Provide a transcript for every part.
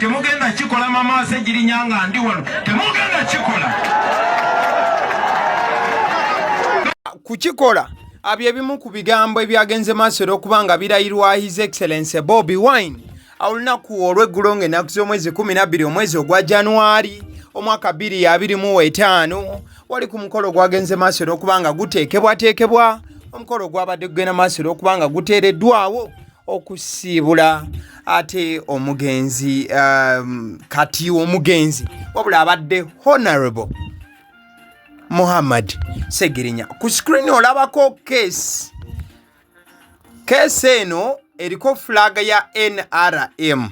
Temugenda kikola mama Segirinya nga ndi wano, temugenda kikola. Kukikola abyo ebimu ku bigambo ebyagenze maaso era okuba nga birayirwa His Excellence Bobi Wine olunaku olw'eggulo ng'ennaku z'omwezi 12 omwezi ogwa Januari omwaka 2025, wali ku mukolo ogwagenze maaso era okuba nga guteekebwateekebwa, omukolo ogwabadde gugenda maaso era okuba nga guteereddwawo okusiibula ate omugenzi kati omugenzi wabula abadde Honorable Muhammad Segirinya. Ku screen olabako case, case eno eriko flag ya NRM.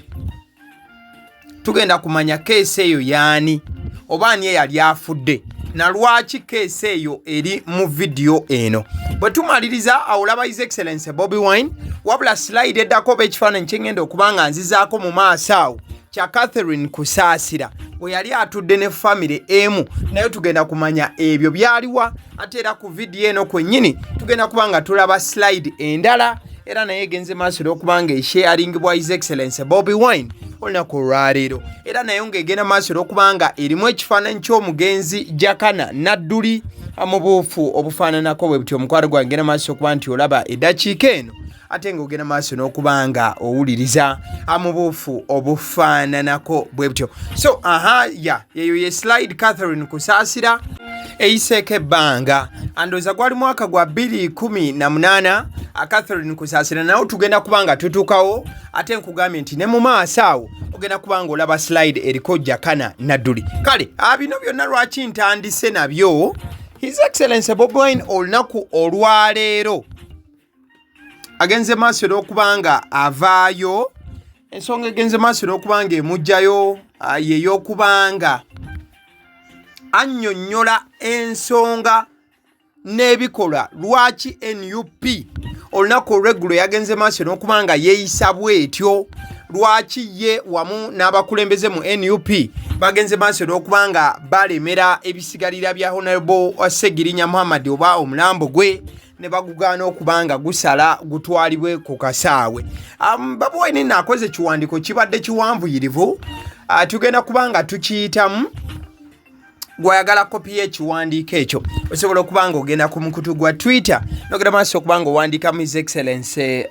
Tugenda kumanya case eyo yaani oba ani eyali afudde na lwaki case eyo eri mu vidiyo eno. Bwe tumaliriza awolaba His Excellence Bobi Wine. Wabula slide eddako oba ekifaananyi kyengenda okuba nga nzizaako mu maaso awo kya Catherine Kusaasira bwe yali atudde ne famire emu, naye tugenda kumanya ebyo byaliwa. Ate era ku vidiyo eno kwennyini tugenda kuba nga tulaba slide endala, era naye egenze maaso era okuba nga esharingibwa His Excellence Bobi Wine olunaku olwaleero, era naye ng'egenda maaso era okuba nga erimu ekifaananyi ky'omugenzi Jakana Nadduli mu buufu obufaananako bwe butyo. Omukwano gwange, genda maaso okuba nti olaba eddakiika eno, ate ng'ogenda maaso n'okuba nga owuliriza mu buufu obufaananako bwe butyo. So aha, ya eyo ye slide Catherine Kusaasira eyiseeko ebbanga, andooza gwali mwaka gwa 2018. Catherine Kusaasira nawe tugenda kuba nga tutuukawo, ate nkugambye nti ne mu maaso awo ogenda kuba nga olaba slide eriko Jakana Nadduli. Kale bino byonna lwaki ntandise nabyo? His Excellence Bobi Wine olunaku olwaleero agenze maaso era okuba nga avaayo. Ensonga egenze maaso era okuba nga emugjayo yey'okubanga annyonnyola ensonga n'ebikolwa lwaki NUP olunaku olw'eggulo yagenze maaso n'okuba nga yeeyisa bw'etyo, lwaki ye wamu n'abakulembeze mu NUP bagenze maaso n'okuba nga balemera ebisigalira bya Honorable Segirinya Muhammad oba omulambo gwe ne bagugaana okuba nga gusala gutwalibwe ku kasaawe. Bobi Wine nno akoze ekiwandiiko, kibadde kiwanvuyirivu, tugenda kuba nga tukiyitamu. Gwayagala kopi y'ekiwandiiko ekyo osobola okuba nga ogenda ku mukutu gwa Twitter nogenda maaso okuba nga owandiikamu His Excellence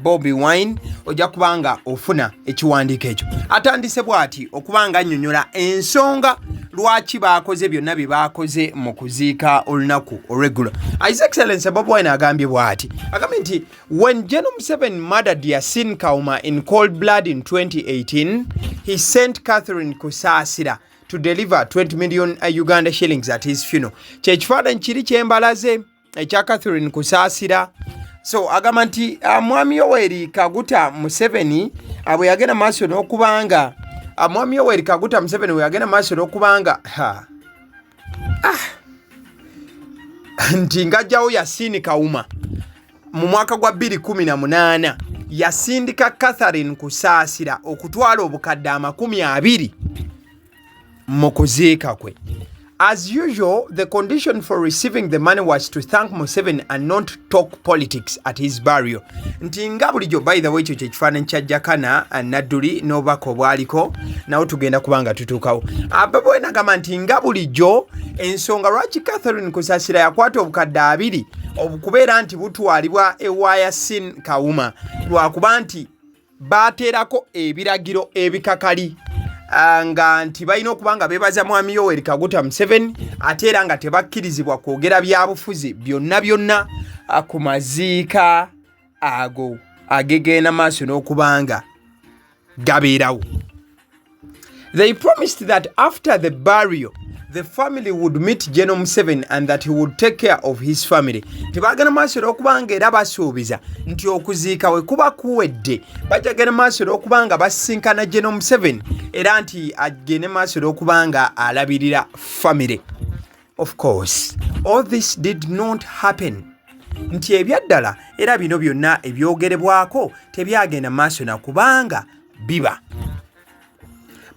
Bobi Wine, ojja kuba nga ofuna ekiwandiiko ekyo. Atandise bw'ati okuba nga annyonnyola ensonga lwaki baakoze byonna bye baakoze mu kuziika olunaku olw'eggulo. His Excellence Bobi Wine agambye bw'ati, agambye nti when General Museveni murdered Yasin Kauma in cold blood in 2018, he sent Catherine Kusaasira to deliver 20 million Uganda shillings at his funeral. Kyekifaananyi kiri kyembalaze ekya Catherine Kusaasira. So agamba nti Mwami Yoweri Kaguta Museveni bwe yagenda maaso n'okubanga Mwami Yoweri Kaguta Museveni bwe yagenda maaso n'okubanga ha nti ngajjawo Yasini Kauma mu mwaka gwa 2018, yasindika Catherine Kusaasira okutwala obukadde 20 mu kuziika kwe. As usual, the condition for receiving the money was to thank Museveni and not talk politics at his burial. Nti nga bulijjo, by the way, ekyo kyekifaananyi kya Jakana Nadduli n'obubaka obwaliko, nawo tugenda kuba nga tutuukawo. Bobi Wine agamba nti nga bulijjo ensonga lwaki Catherine Kusasira yakwata obukadde 20 obukubeera nti butwalibwa ewa Yasin Kawuma lwakuba nti baateerako ebiragiro ebikakali, nga nti balina okuba nga beebaza Mwami Yoweri Kaguta Museveni, ate era nga tebakkirizibwa kwogera byabufuzi byonna byonna ku maziika ago agegenda maaso n'okubanga gabeerawo. They promised that after the burial, the family would meet General Museveni and that he would take care of his family. Tebagenda maaso era okubanga era basuubiza nti okuziika we kuba kuwedde bajja genda maaso era okuba nga basisinkana General Museveni, era nti agende maaso era okuba nga alabirira family. Of course, all this did not happen. Nti ebyaddala era bino byonna ebyogerebwako tebyagenda maaso na kubanga biba.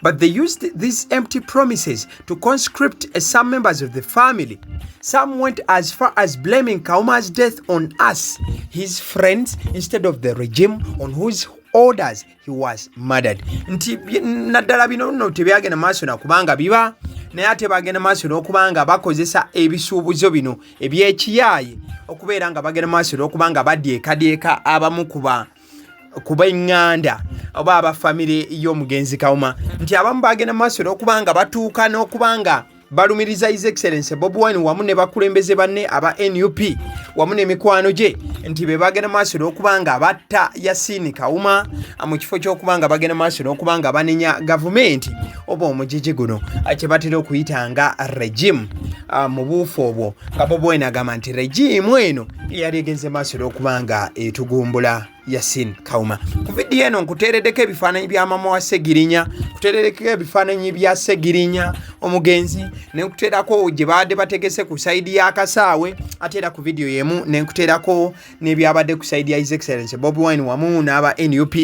But they used these empty promises to conscript some members of the family. Some went as far as blaming Kauma's death on us, his friends, instead of the regime on whose orders he was murdered. Nti naddala bino nno tebyagenda maaso na kubanga biba, naye ate bagenda maaso n'okuba nga bakozesa ebisuubuzo bino eby'ekiyaaye okubeera nga bagenda maaso n'okuba nga badyekadyeka abamu kuba kuba eŋŋanda oba aba famire y'omugenzi Kawuma, nti abamu bagenda maaso n'okuba nga batuuka n'okuba nga balumiriza His Excellence Bobi Wine wamu ne bakulembeze banne aba NUP wamu n'emikwano gye nti be bagenda maaso n'okuba nga batta Yasini Kawuma, mu kifo ky'okuba nga bagenda maaso n'okuba nga banenya gavumenti oba omugigi guno kye batera okuyita nga regime. Mu buufu obwo nga Bobi Wine agamba nti regime eno yali egenze maaso n'okuba nga etugumbula Yasin Kauma. Ku vidiyo eno nkuteereddeko ebifaananyi bya mama wa Segirinya, nkuteereddeko ebifaananyi bya Segirinya omugenzi, ne nkuteerako gye baadde bategese ku sayidi y'akasaawe, ate era ku vidiyo y'emu ne nkuteerako n'ebyabadde ku sayidi ya His Excellence Bobi Wine wamu n'aba NUP.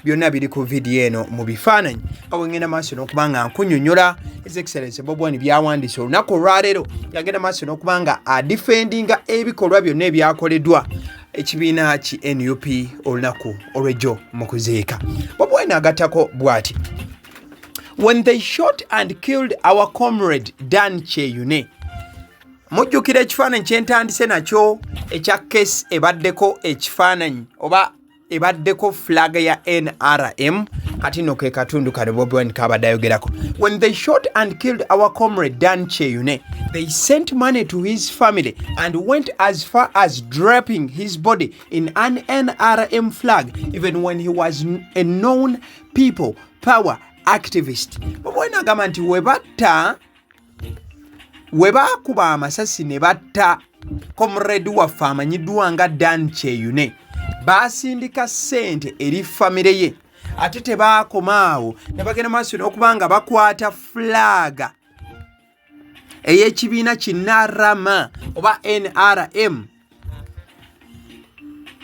Byonna biri ku vidiyo eno mu bifaananyi nga bwe ngenda maaso n'okuba nga nkunyonyola His Excellence Bobi Wine byawandiise olunaku olwaleero. Yagenda maaso n'okuba nga adifendinga ebikolwa byonna ebyakoleddwa ekibiina ki NUP olunaku olw'ejjo mu kuziika. Bobi Wine agattako bw'ati: "When they shot and killed our comrade Dan Kyeyune," mujjukira ekifaananyi kyentandise nakyo ekya case ebaddeko ekifaananyi oba ebaddeko flag ya NRM, kati nno ke katundu kano Bobi Wine kabadde ayogerako. "When they shot and killed our comrade Dan Kyeyune, they sent money to his family and went as far as draping his body in an NRM flag, even when he was a known People Power activist." Bobi Wine agamba nti we batta, we baakuba amasasi ne batta comrade waffe amanyiddwa nga Dan Kyeyune, baasindika ssente eri famire ye, ate tebaakoma awo, ne bagenda maaso n'okuba nga bakwata flag ey'ekibiina kinarama oba NRM,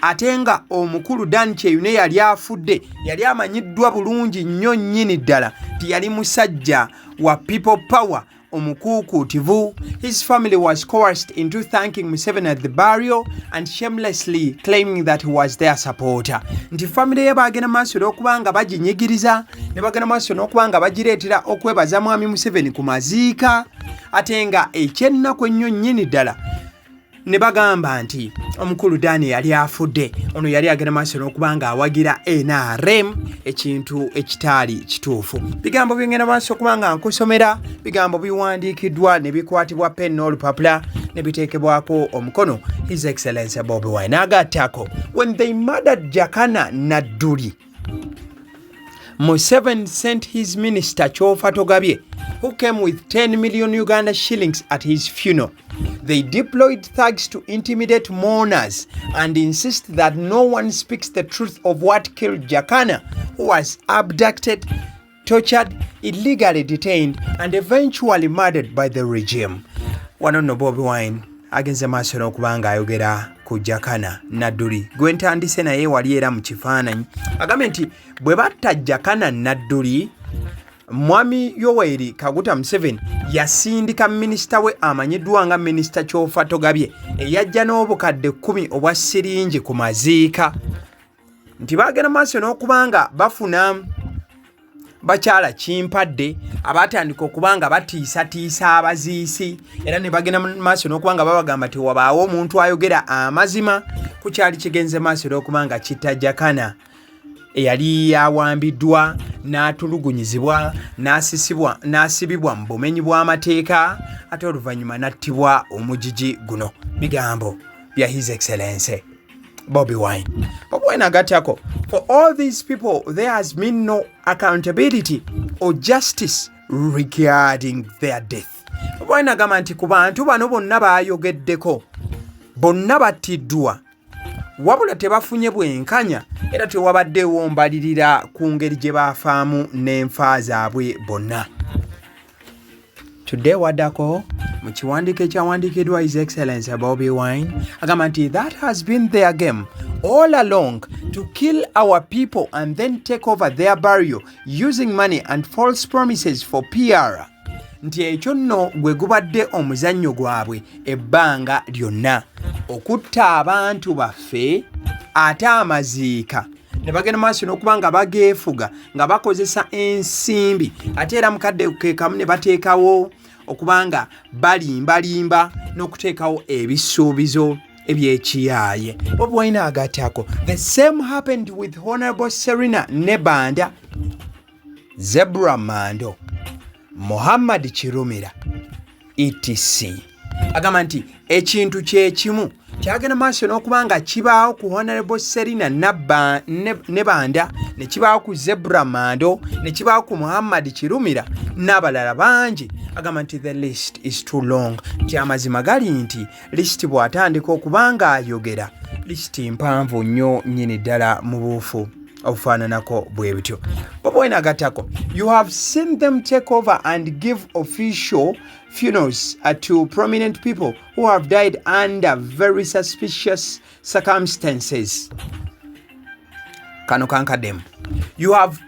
ate nga omukulu Dan Kyeyune yali afudde, yali amanyiddwa bulungi nnyo nnyini ddala nti yali musajja wa People Power omukuukuutivu. "His family was coerced into thanking Museveni at the burial and shamelessly claiming that he was their supporter." Nti famire ye bagenda maaso n'okuba nga baginyigiriza, ne bagenda maaso n'okuba nga bagireetera okwebaza mwami Museveni ku maziika, ate nga ekyennaku ennyo nnyini ddala ne bagamba nti omukulu Dani yali afudde, ono yali agenda maaso n'okuba nga awagira NRM, ekintu ekitaali kituufu. Bigambo byengenda maaso okuba nga nkusomera, bigambo biwandiikiddwa ne bikwatibwa pen n'olupapula ne biteekebwako omukono His Excellence Bobi Wine. Agattako, "When they murdered Jakana Nadduli, Museveni sent his minister Kyofatogabye, who came with 10 million Uganda shillings at his funeral. They deployed thugs to intimidate mourners and insist that no one speaks the truth of what killed Jakana, who was abducted, tortured, illegally detained, and eventually murdered by the regime." Wano nno Bobi Wine agenze maaso n'okuba ng'ayogera ku Jakana Nadduli gwe ntandise naye wali era mu kifaananyi. Agambye nti bwe batta Jakana Nadduli, Mwami Yoweri Kaguta Museveni yasindika minisita we amanyiddwa nga Minisita Kyofatogabye, eyajja n'obukadde 10 obwa siringi ku maziika. Nti bagenda maaso n'okuba nga bafuna bakyala Kimpadde abatandika okuba nga batiisatiisa abaziisi, era ne bagenda maaso n'okuba nga babagamba tewabaawo omuntu ayogera amazima ku kyali kigenze maaso n'okuba nga kitta Jakana, eyali yawambiddwa, n'atulugunyizibwa, n'asisibwa, n'asibibwa mu bumenyi bw'amateeka, ate oluvannyuma n'attibwa omugigi guno. Bigambo bya His Excellence Bobi Wine. Bobi Wine agattako, "For all these people, there has been no accountability or justice regarding their death." Bobi Wine agamba nti ku bantu bano bonna baayogeddeko, bonna battiddwa, wabula tebafunye bwenkanya era tewabaddeewo mbalirira ku ngeri gye baafaamu n'enfa zaabwe bonna. Today waddako mu kiwandiiko ekyawandiikiddwa His Excellence Bobi Wine, agamba nti "That has been their game all along, to kill our people and then take over their burial using money and false promises for PR." Nti ekyo nno gwe gubadde omuzannyo gwabwe ebbanga lyonna, okutta abantu baffe, ate amaziika ne ne bagenda maaso n'okuba nga bageefuga nga bakozesa ensimbi, ate era mukadde ke kamu ne bateekawo okuba nga balimbalimba n'okuteekawo ebisuubizo ebyekiyaaye. Bobi Wine agattako, the same happened with Honorable Serena Nebanda, Zebra Mando, Muhammad Kirumira, etc. Agamba nti ekintu kyekimu kyagenda maaso n'okuba nga kibaawo ku Honorable Serina Nebanda, ne kibaawo ku Zebra Mando, ne kibaawo ku Muhammad Kirumira n'abalala bangi. Agamba nti the list is too long, nti amazima gali nti lisiti bw'atandika okuba nga ayogera lisiti mpanvu nnyo nnyini ddala mu buufu obufaananako bwe bityo. Bobi Wine agattako, you have seen them take over and give official funerals to prominent people who have died under very suspicious circumstances. Kano kankaddemu. You have,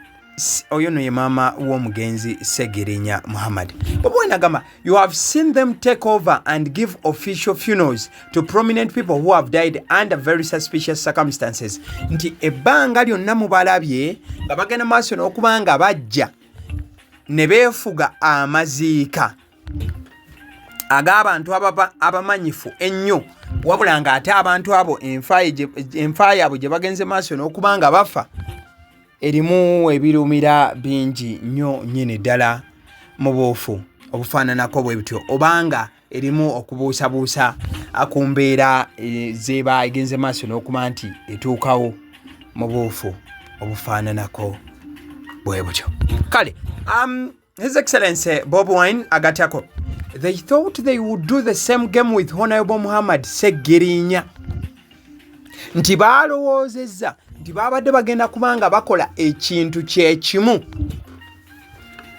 oyo no ye maama w'omugenzi Segirinya Muhammad. Bobi Wine agamba, you have seen them take over and give official funerals to prominent people who have died under very suspicious circumstances, nti ebbanga lyonna mubalabye nga bagenda maaso n'okuba nga bajja ne beefuga amaziika ag'abantu abamanyifu ennyo, wabula ng'ate abantu abo enfa yaabwe gye bagenze maaso n'okuba nga bafa erimu ebirumira bingi nnyo nnyini ddala mu buufu obufaananako bwe bityo, obanga erimu okubuusabuusa ku mbeera zeba egenze maaso n'okuba nti etuukawo mu buufu obufaananako bwe butyo. Kale His Excellency Bobi Wine agattako, they thought they would do the same game with Honorable Muhammad Segirinya, nti baalowoozezza nti babadde bagenda kuba nga bakola ekintu kyekimu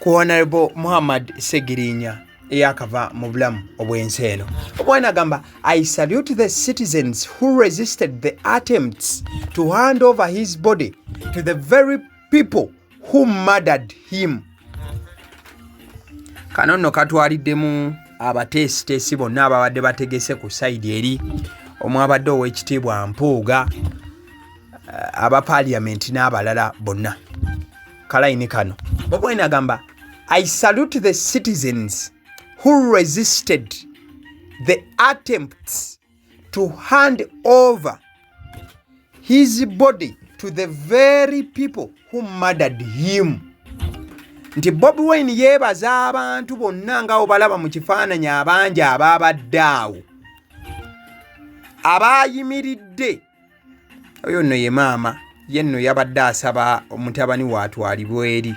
ku Honorable Muhammad Segirinya eyakava mu bulamu obw'ensi eno. Bobi Wine agamba, I salute the citizens who resisted the attempts to hand over his body to the very people who murdered him. Kano nno katwaliddemu abateesiteesi bonna ababadde bategese ku side eri omwabadde ow'ekitiibwa Mpuuga, aba Paaliyamenti n'abalala bonna. Kalayini kano Bobi Wine agamba, I salute the citizens who resisted the attempts to hand over his body to the very people who murdered him, nti Bobi Wine yeebaza abantu bonna nga obalaba mu kifaananyi abangi abaabadde awo abaayimiridde. Oyo nno ye maama, ye nno yabadde asaba omutabani we atwalibwe eri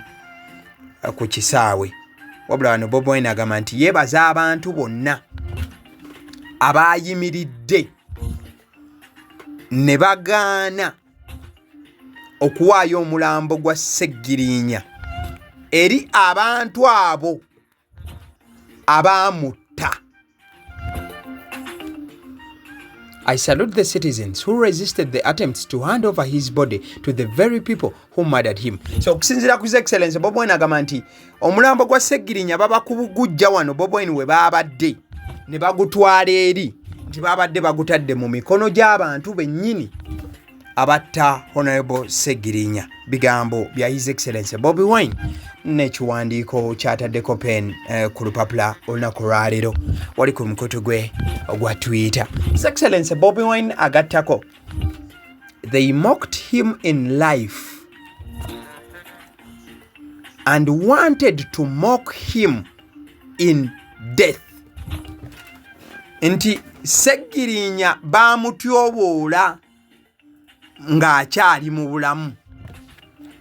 ku kisaawe. Wabula wano Bobi Wine agamba nti yeebaza abantu bonna abaayimiridde ne bagaana okuwaayo omulambo gwa Ssegirinya eri abantu abo abaamutta. I salute the citizens who resisted the attempts to hand over his body to the very people who murdered him. So okusinziira ku His Excellency Bobi Wine agamba nti omulambo gwa Ssegirinya baba kubugujja wano Bobi Wine we baabadde ne bagutwala eri, nti babadde bagutadde mu mikono gy'abantu bennyini abatta Honorable Segirinya. Bigambo bya His Excellency Bobi Wine n'ekiwandiiko kyataddeko pen ku lupapula olunaku lwaleero wali ku mukutu gwe ogwa Twitter. His Excellency Bobi Wine agattako, they mocked him in life and wanted to mock him in death, nti Segirinya bamutyoboola ng'akyali mu bulamu,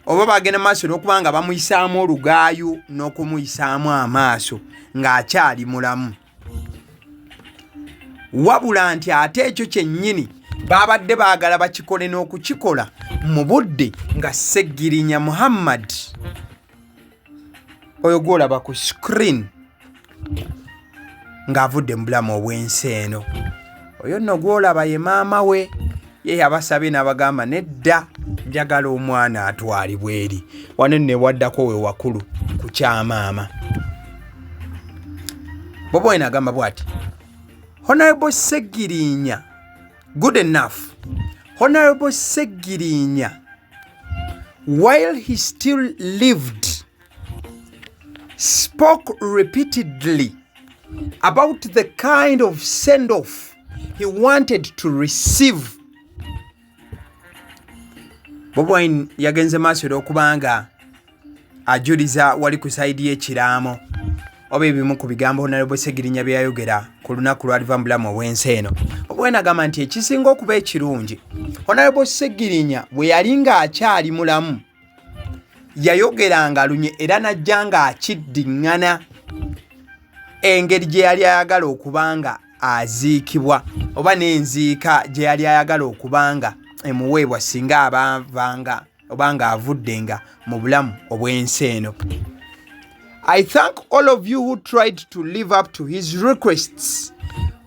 oba bagenda maaso n'okuba nga bamuyisaamu olugaayu n'okumuyisaamu amaaso ng'akyali mulamu, wabula nti ate ekyo kyennyini babadde baagala bakikole n'okukikola mu budde nga Segirinya Muhammad oyo gwolaba ku screen ng'avudde mu bulamu obw'ensi eno. Oyo nno gwolaba ye maama we, ye yabasabye n'abagamba, nedda, njagala omwana atwalibwa eri. Wano nne waddako we wakulu ku kyamaama. Bobi Wine agamba bw'ati, Honorable Segirinya, good enough, Honorable Segirinya. While he still lived, spoke repeatedly about the kind of send-off he wanted to receive. Bobi Wine yagenze maaso era okuba nga ajuliza wali ku sayidi y'ekiraamo oba ebimu ku bigambo Honorable Ssegirinya bye yayogera ku lunaku lwaliva mu bulamu obw'ensi eno. Bobi Wine agamba nti ekisinga okuba ekirungi, Honorable Ssegirinya bwe yali ng'akyali mulamu yayogeranga lunye era n'ajja ng'akiddiŋŋana engeri gye yali ayagala okuba nga aziikibwa oba n'enziika gye yali ayagala okuba nga emuweebwa singa abavanga oba ng'avuddenga mu bulamu obw'ensi eno. I thank all of you who tried to live up to his requests.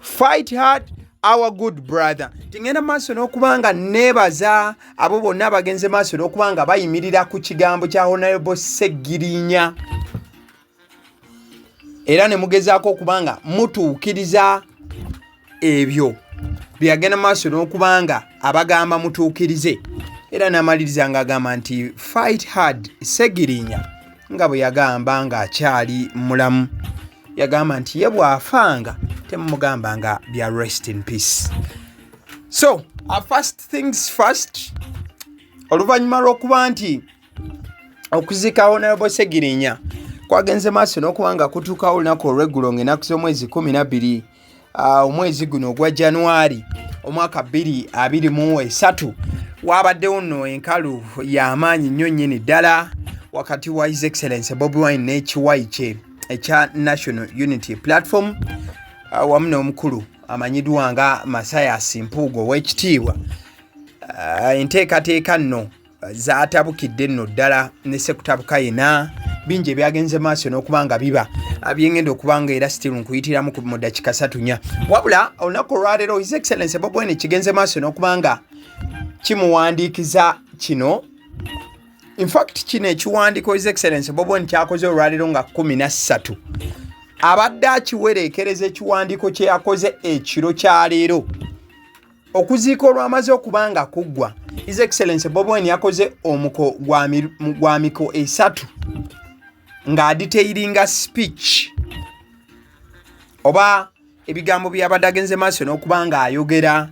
Fight hard, our good brother. Tingenda maaso n'okuba nga neebaza abo bonna abagenze maaso n'okuba nga bayimirira ku kigambo kya Honorable Ssegirinya era ne mugezaako okuba nga mutuukiriza ebyo bye yagenda maaso n'okuba nga abagamba mutuukirize. Era n'amaliriza ng'agamba nti fight hard Ssegirinya, nga bwe yagamba ng'akyali mulamu. Yagamba nti ye bw'afanga temumugambanga bya rest in peace. So first things first, oluvannyuma lw'okuba nti okuziika Honorable Ssegirinya kwagenze maaso n'okuba nga kutuukawo olunaku olw'eggulo ng'ennaku z'omwezi 12 omwezi guno ogwa Januari omwaka 2023, wabaddewo nno enkalu y'amaanyi nnyo nnyini ddala wakati wa His Excellence Bobi Wine n'ekiwayi kye ekya National Unity Platform wamu n'omukulu amanyiddwa nga Mathias Mpuuga ow'ekitiibwa. Enteekateeka nno zaatabukidde nno ddala ne sekutabuka yena, bingi ebyagenze maaso n'okuba nga biba byengenda okuba nga era still nkuyitiramu mu dakiika 34. Wabula olunaku olwaleero His Excellence Bobi Wine kigenze maaso n'okuba nga kimuwandiikiza kino. Infact kino ekiwandiiko His Excellence Bobi Wine kyakoze olwaleero nga 13, abadde akiwereekereza ekiwandiiko kye yakoze ekiro kya leero. Okuziika olwamaze okuba nga kuggwa, His Excellence Bobi Wine yakoze omuko gwa miko 3 ng'adetailinga speech oba ebigambo byabadde agenze maaso n'okuba ng'ayogera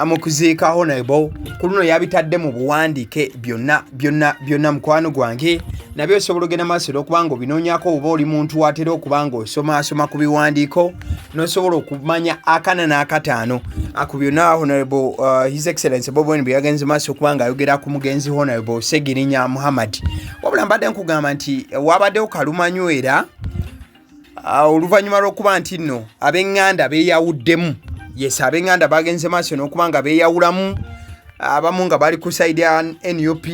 mu kuziika Honorable. Ku luno yabitadde mu buwandiike byonna byonna byonna. Mukwano gwange, nabyo osobola ogenda maaso n'okuba nga obinoonyako oba oli muntu watera okuba nga osomaasoma ku biwandiiko n'osobola okumanya akana n'akataano ku byonna Honorable His Excellence Bobi Wine bye yagenze maaso okuba nga ayogera ku mugenzi Honorable Ssegirinya Muhammad. Wabula mbadde nkugamba nti wabaddewo kalumanywera oluvannyuma lw'okuba nti nno ab'eŋŋanda beeyawuddemu. Yes, ab'eŋŋanda bagenze maaso n'okuba nga beeyawulamu, abamu nga bali ku side ya NUP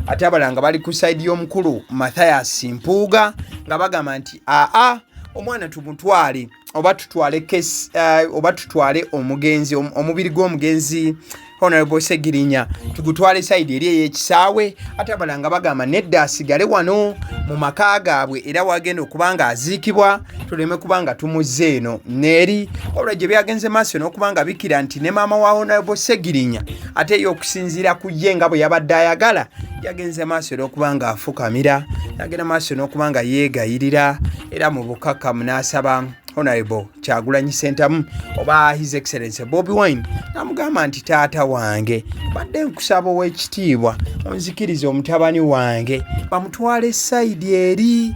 ate abalala nga bali ku side y'omukulu Mathias Mpuuga, nga bagamba nti aa omwana tumutwale oba tutwale case oba tutwale omugenzi, omubiri gw'omugenzi Honorable Ssegirinya tugutwale side eri ey'ekisaawe, ate abalala nga bagamba nedda, asigale wano mu maka gaabwe era wagenda okuba nga aziikibwa, tuleme kuba nga tumuzza eno neeri. Wabula gye byagenze maaso n'okuba nga bikira nti ne maama wa Honorable Ssegirinya ate ye okusinziira ku ye nga bwe yabadde ayagala, yagenze maaso era okuba nga afukamira nagenda maaso n'okuba nga yeegayirira era mu bukakkamu n'asaba Honorable Kyagulanyi Ssentamu oba His Excellence Bobi Wine, namugamba nti taata wange, badde nkusaba ow'ekitiibwa onzikirize omutabani wange bamutwale side eri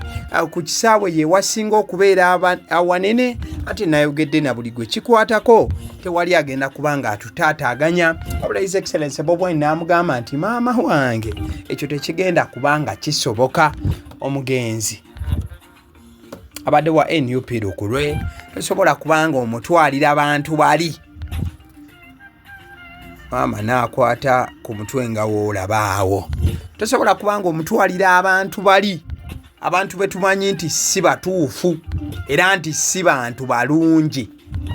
ku kisaawe ye wasinga okubeera awanene, ate nayogedde na buli gwe kikwatako, tewali agenda kuba nga atutaataaganya. Wabula His Excellence Bobi Wine n'amugamba nti maama wange, ekyo tekigenda kuba nga kisoboka, omugenzi abadde wa NUP lukulwe, tosobola kubanga omutwalira abantu bali. Maama n'akwata ku mutwe nga woolabaawo, tosobola kubanga omutwalira abantu bali, abantu betumanyi nti si batuufu era nti si bantu balungi,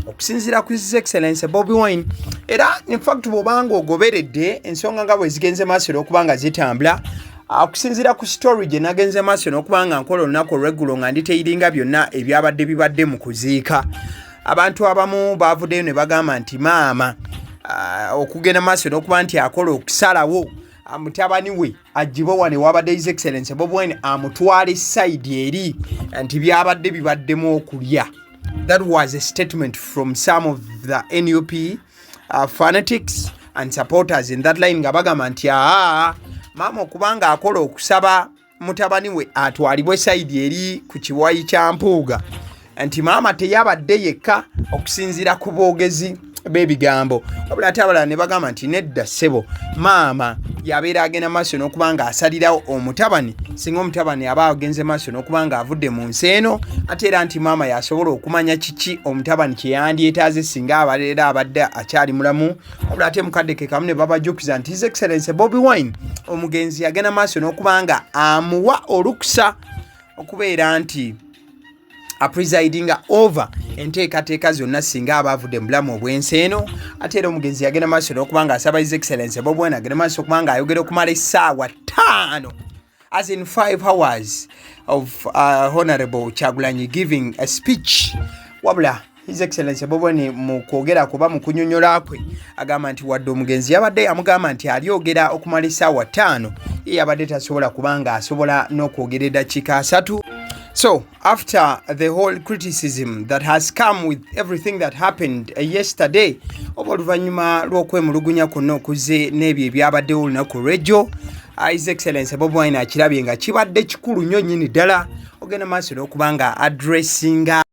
okusinziira ku His Excellence Bobi Wine. Era infact bw'obanga ogoberedde ensonga nga bwe zigenze maaso era okuba nga zitambula, okusinziira ku story gye nagenze maaso n'okuba nga nkola olunaku olw'eggulo nga ndetailinga byonna ebyabadde bibadde mu kuziika, abantu abamu baavuddeyo ne bagamba nti maama okugenda maaso n'okuba nti akola okusalawo. Mutabani we agibwe wano ewabadde His Excellence Bobi Wine, amutwale side eri, nti byabadde bibaddemu okulya. That was a statement from some of the NUP fanatics and supporters in that line, nga bagamba nti aa, maama okubanga akola okusaba mutabani we atwalibwe side eri ku kiwayi kya Mpuuga, nti maama teyabadde yekka okusinziira ku boogezi b'ebigambo. Wabula ate abalala ne bagamba nti nedda ssebo, maama yabeera agenda maaso n'okuba nga asalirawo omutabani singa omutabani aba agenze maaso n'okuba nga avudde mu nsi eno, ate era nti maama yasobola okumanya kiki omutabani kye yandyetaaze singa abaera abadde akyali mulamu. Wabula ate mukadde ke kamu ne babajjukiza nti His Excellence Bobi Wine omugenzi yagenda maaso n'okuba nga amuwa olukusa okubeera nti apresidinga over enteekateeka zonna singa aba avudde mu bulamu obw'ensi eno. Ate era omugenzi yagenda maaso n'okuba nga asaba His Excellence Bobi Wine agenda maaso okuba nga ayogera okumala essaawa 5, as in 5 hours of Honorable Kyagulanyi giving a speech. Wabula His Excellence Bobi Wine mu kwogera kuba mu kunyonyola kwe agamba nti wadde omugenzi yabadde yamugamba nti alyogera okumala essaawa 5, ye yabadde tasobola kubanga asobola n'okwogera eddakiika 30. So after the whole criticism that has come with everything that happened yesterday, oba oluvannyuma lw'okwemulugunya kwonna okuzze n'ebyo ebyabaddewo olunaku olw'ejjo, His Excellence Bobi Wine akirabye nga kibadde kikulu nnyo nnyini ddala ogenda maaso n'okuba nga addressinga